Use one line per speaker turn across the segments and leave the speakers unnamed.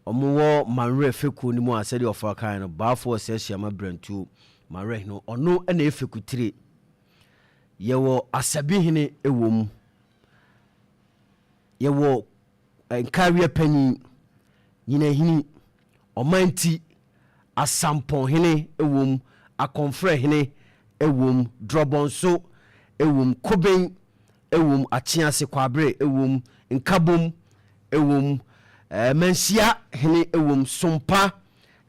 Ɔmowɔ Manwerɛ fekuo no mu a, sɛdeɛ ɔfa kan no, Baafoɔ sɛ Hyiama Brantuo Manwerɛ hene, ɔno ɛna ɛfekutire. Yɛwɔ Asabihene wɔ mu, yɛwɔ Nkareɛ panyin, Nyinahini, Ɔmanti, Asampɔnhene wɔ mu, Akɔmfrɛhene wɔ mu, Drɔbɔnso wɔ mu, Koben wɔ mu, Akyease Kwabere wɔ mu, Nkabom wɔ mu, Manhyia hene wɔ mu, Sompa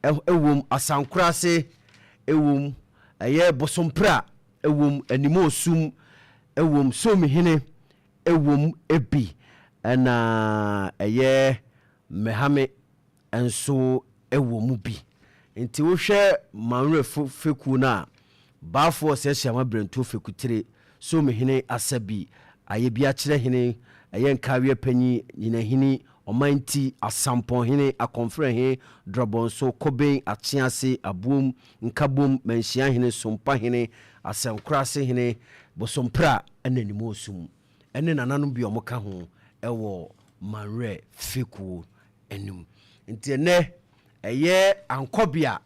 wɔ mu, Asankorase wɔ mu, ɛyɛ Bosompra wɔ mu, Animosum wɔ mu, Somihene wɔ mu bi, ɛna ɛyɛ Mmɛhame nso wɔ mu bi. Nti wohwɛ Manwerɛ fekuo no a, Baafoɔ sɛ Hyiama Brantuo fekutire, Somihene, Asabi, Ayɛbiakyerɛ hene, ɛyɛ Nkaweɛ panyin, Nyinahini, Ɔmanti, Asampɔnhene, Akɔmfrɛhene, Drɔbɔnso, Koben, Akyease, Aboom, Nkabom, Manhyiahene, Sompahene, Asɛnkorasehene, Bosompra ɛna Animosum ɛne nananom bi a ɔmo ka ho ɛwɔ Manwerɛ fekuo anim. Nti ɛnɛ ɛyɛ Ankɔbea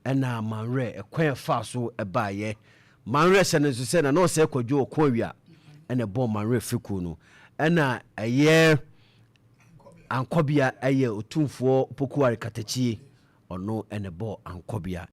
ɛna Manwerɛ ɛkwan ɛfa so ɛbaayɛ. Manwerɛ hyɛ no nso sɛ na ɔsɛ Kwadwo Ɔko Awia ɛna ɛbɔ Manwerɛ fekuo no, ɛna ɛyɛ Ankɔbea ɛyɛ Otumfoɔ Pokuare Katakyie, ɔno ɛna ɛbɔ Ankɔbea.